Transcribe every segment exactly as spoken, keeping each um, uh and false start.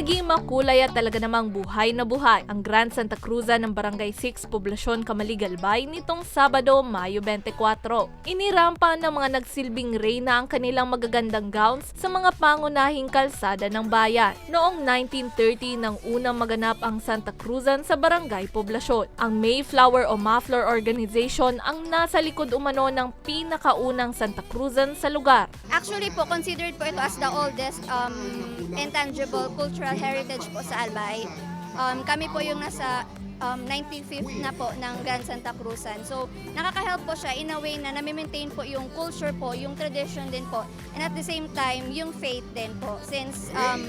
Naging makulay at talaga namang buhay na buhay ang Grand Santa Cruzan ng Barangay six, Poblacion, Camalig, Albay nitong Sabado, Mayo twenty-four. Inirampa ng mga nagsilbing reyna ang kanilang magagandang gowns sa mga pangunahing kalsada ng bayan. Noong nineteen thirty nang unang maganap ang Santa Cruzan sa Barangay Poblacion. Ang Mayflower o Muffler Organization ang nasa likod umano ng pinakaunang Santa Cruzan sa lugar. Actually po, considered po ito as the oldest, um, intangible cultural heritage po sa Albay. Um, kami po yung nasa, um, ninety-fifth na po ng Grand Santa Cruzan. So, nakaka-help po siya in a way na nami-maintain po yung culture po, yung tradition din po, and at the same time, yung faith din po. Since, um,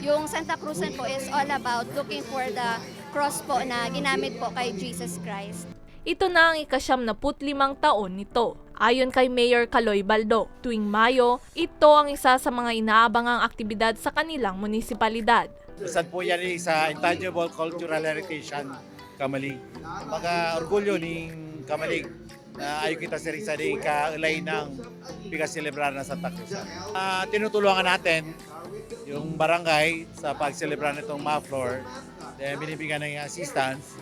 yung Santa Cruzan po is all about looking for the cross po na ginamit po kay Jesus Christ. Ito na ang ika-siyam na put limang taon nito. Ayon kay Mayor Kaloy Baldo, tuwing Mayo, ito ang isa sa mga inaabangang aktibidad sa kanilang munisipalidad. Isa po yan sa intangible cultural heritage ng Camalig. Mga orgulyo ning Camalig na ayo kita sa isa di kaulay ng pagselebrar na Santa Cruz. Ah, tinutulungan natin yung barangay sa pagselebrar nitong Muffler. Then, binibigyan ng assistance.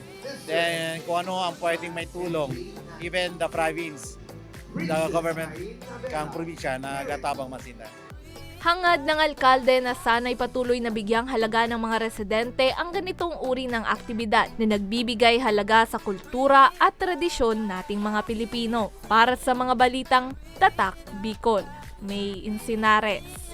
Then, kung ano ang pwedeng may tulong, even the province, the government, kang probinsya, nagatabang masinda. Hangad ng alkalde na sana'y patuloy na bigyang halaga ng mga residente ang ganitong uri ng aktibidad na nagbibigay halaga sa kultura at tradisyon nating mga Pilipino. Para sa mga balitang Tatak Bicol, May Insinares.